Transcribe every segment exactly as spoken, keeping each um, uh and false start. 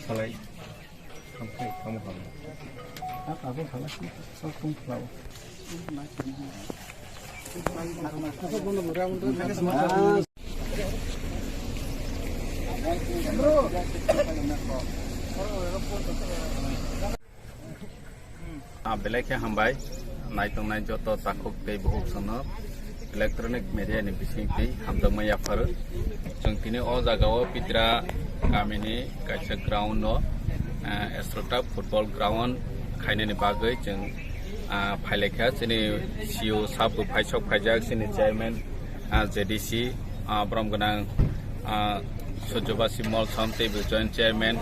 Salai. Tamo, tamo, tamo. Ah, belai khe hambai, naitongnai joto takhuk tei bukhuk sono electronic media ni bisingtwi hamjakma yapharo. Chwng tini o jaga o Pitra kamini kaisa ground o, ah, Astroturf football ground khainani bagwi chwng, ah, phailaikha. Chini C E O sabo phaisok phaijak, chini chairman, ah, J D C, ah, borom gwnang, ah, Surjobasi Molsom, teibo joint chairman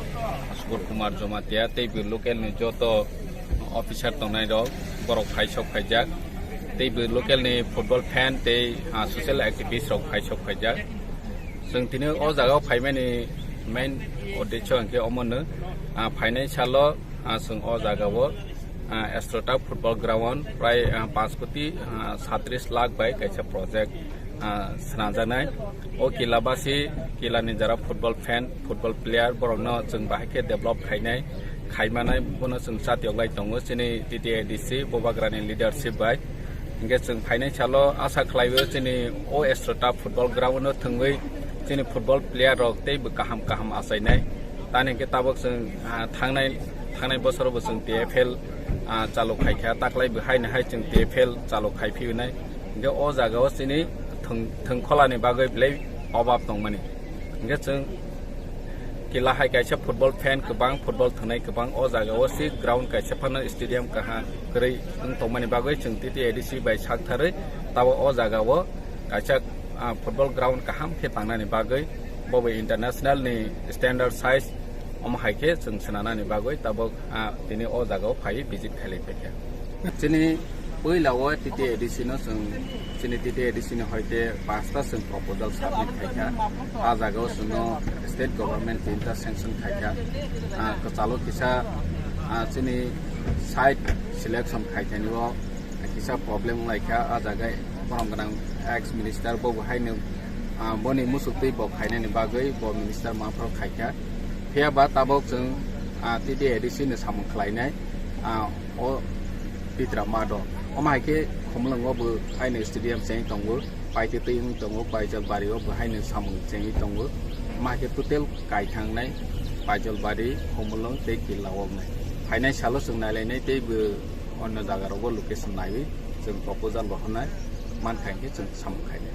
Subur Kumar Jomatia, teibo local ni joto officer tongnai rok, borok phaisok phaijak, teibo local ni football fan tei, ah, social activist rok phaisok phaijak. Chwng tini o jaga o phaimani main uddesho hwnkhe omono, ah, phainai salo, ah, chwng o jaga o, ah, Astroturf football ground prai, ah, panch koti, ah, satris lakh bai kaisa project, ah, swnamjaknai. O kila basi, kila ni jara football fan, football player, borokno chwng bahai khe develop khainai, khaimanai, bono chwng chatiyok lai tongo chini T T A D C Bubagrani leadership bai. Hingke chwng phainai salo asa khlaio chini o Astroturf football ground no thwngwi chini football player rok teibo kaham kaham achainai. Tani hingke tabok chwng, ah, thangnai, thangnai bosoro bo chwng T F L, ah, chalu khaikha, taklai bo haino hai chwng T F L chalu khai phiyunai. Hingke o jaga o chini thwng, thwngkhola ni bagwi belai obab tongmani. Hingke chwng kila hai kaisa football fan kwbang, football thwngnai kwbang, o jaga o si ground kaisa phano stadium kaha kwrwi wng tongmani bagwi chwng T T A D C bai sak tharwi tabo o jaga o kaisa, ah, football ground kaham khe tangnani bagwi bo bai international ni standard size omo hai khe chwng swnanani bagwi tabok, ah, tini o jaga o phai visit khailai paikha. Chini puila o T T A D C no chwng, chini T T A D C ni hoite pasta chwng proposal submit khaikha. Ah jaga o chwngno state government tinta sanction khaikha. Ah, kwchalo kisa, ah, chini site selection khaikha ni o kisa problem wnglaikha. Ah jaga borom gwnang ex minister bo bo haino, ah, boni musuktwi bo khainani bagwi bo minister maphar khaikha. Phiya ba tabok chwng, ah, T T A D C ni samung khlainai, ah, o Pitra Mado. Omo hai khe Khumulwngo bo haino stadium chengwi tongo, paitwi twi wng tongo, Baijalbari o bo haino samung chengwi tongo. Omo hai khe total kaithangnai Baijalbari, Khumulwng tei Killa o wngnai. Phainai salo chwng nailainai tei bo onno jaga rogo location naiwi chwng proposal rohornai mankha hinkhe chwng samung khainai.